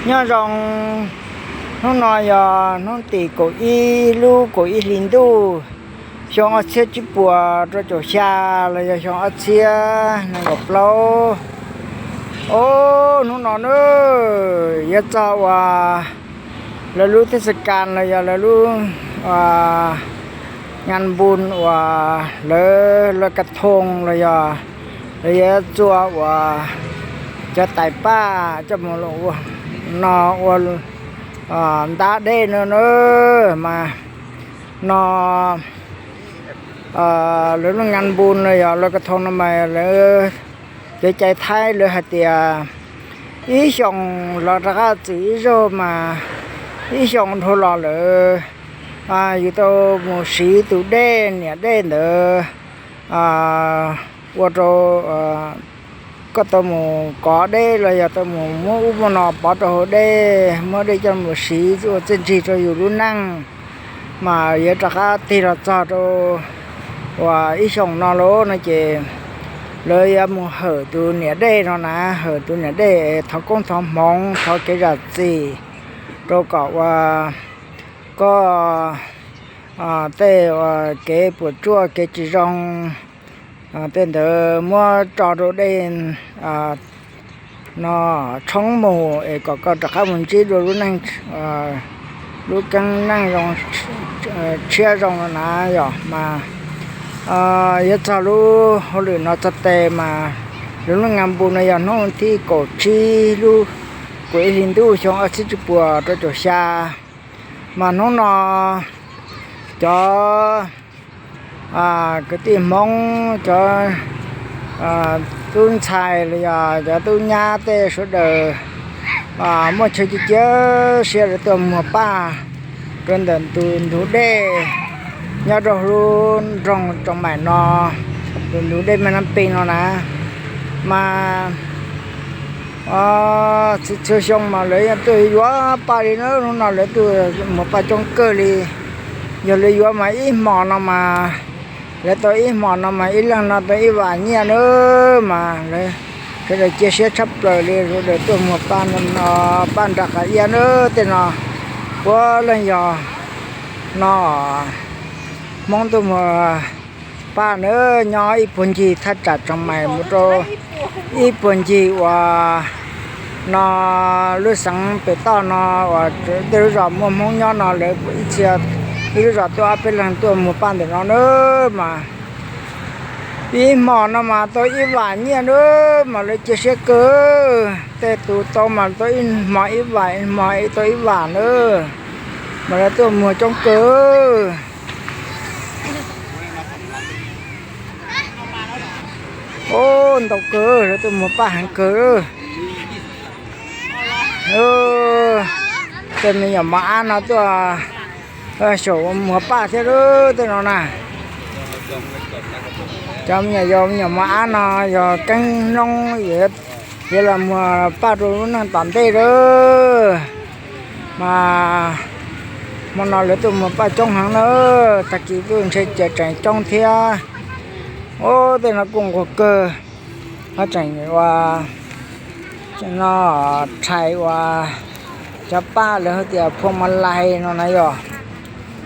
Nyob zoo, hnub no yog hnub tim kaum ib lub kaum ib hlis ntuj, xyoo ob txhiab tsib puas rau caum xya los yog xyoo ob txhiab nees nkaum plaub. Os, hnub no na, yuav txog uas lawv lub thej xa kas los yog lawv lub ngas npus uas lawv lawv kas thoo los yog lawv yuav txua uas cov tais paj coj mus no ua ntab dej no na. Mas no lawv lub ngas npus no yog lawv kas thoo no mas lawv, cov cai Thaib lawv hais tias ib xyoos los rov qab txwm ib zaug mas ib xyoos dhau los lawm, yus tau mus siv tus dej niam dej ntawd ua rau koj tau mus kov dej los yog tau mus muab ub muab no pov rau hauv dej, muab dej coj mus siv ua txiaj ntsig rau yus lub neej. Mas yuav rov qab tig los txog rau uas ib xyoos no lauj no ces lawv yuav mus hawm tus niam dej no na, hawm tus niam dej, thov koob thov hmoov thov kev zam txim rau kom uas koj tej kev puas tsuaj kev tsis zoo tej ntawd muab tso rau dej no tshoob mus es kom koj rov qab mus ntsib dua lub neej, lub keeb neej zoo, tshiab zoo no na. Yog mas yuav txog lub hauj lwm no txog tes mas lawv lub ngas npus no yog hnub thib kaum tsib lub kaum ib hlis ntuj xyoo ob txhiab tsib puas rau caum xya. Mas hnub no cov kwv tij Hmoob, cov tub ntxhais los yog cov tub nyab tej sawv daws muaj chaw cia siab lawv tuaj muag paj rau ntawm tus ntug dej nyob rau lub nroog Tsoos Maim no, tus ntug dej Mes Nab Pees no na. Mas txhua xyoo mas lawv yeej tuaj yuav paj li na, hnub no lawv tuaj muag paj coob kawg li. Yog lawv yuav mas ib hmos no mas, lawv tau ib hmos no mas ib leeg no tau ib vam nyiaj na. Mas lawv sawv daws cia siab tshaj plaws li, sawv daws tuaj muag paj, paj nram qab iab na. Tej no puav leej yog no Hmoob tuaj muag paj na, nyob ib puag ncig thaj tsam Tsoos Maim mus rau ib puag ncig uas no lub xeev pem toj no uas tej lub zos muaj Hmoob nyob no lawv ib txhia ib lub zos tuaj ob peb leeg tuaj muag paj ntawm no na. Mas ib hmos no mas tau ib vam nyiaj na, mas lawv cia siab kawg. Tej tus tau mas tau ib hmos ib vam, ib hmos tau ib vam na, mas lawv tuaj muag coob kawg. Ub, ntau kawg, lawv tuaj muag paj heev kawg. Tej me nyuam mos ab no tuaj xyaum muag paj thiab lawm tej no na. Cov me nyuam, yog me nyuam mos ab no yog keeb noob yuav los muag paj rau lub neej tom ntej lawm. Mas hmo no lawv tuaj muag paj coob heev na, tag kis tuaj ntshe cas tseem coob thiab. Ub, tej no kuj nquag kawg, ho tseem ua no rhais ua cov paj lawv hais tias phua ma lais no na yog,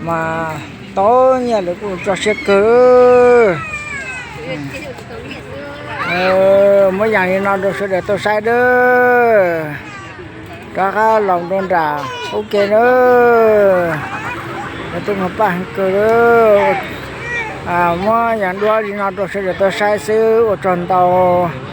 mas tau nyiaj lawv kuj tso siab kawg. Muab yees li no rau sawv daws tau saib dawb, rov qab los rau nram ub ke na. Lawv tuaj muag paj heev kawg, muab yees duab li no rau sawv daws tau saib xwb, ua tsaug ntau.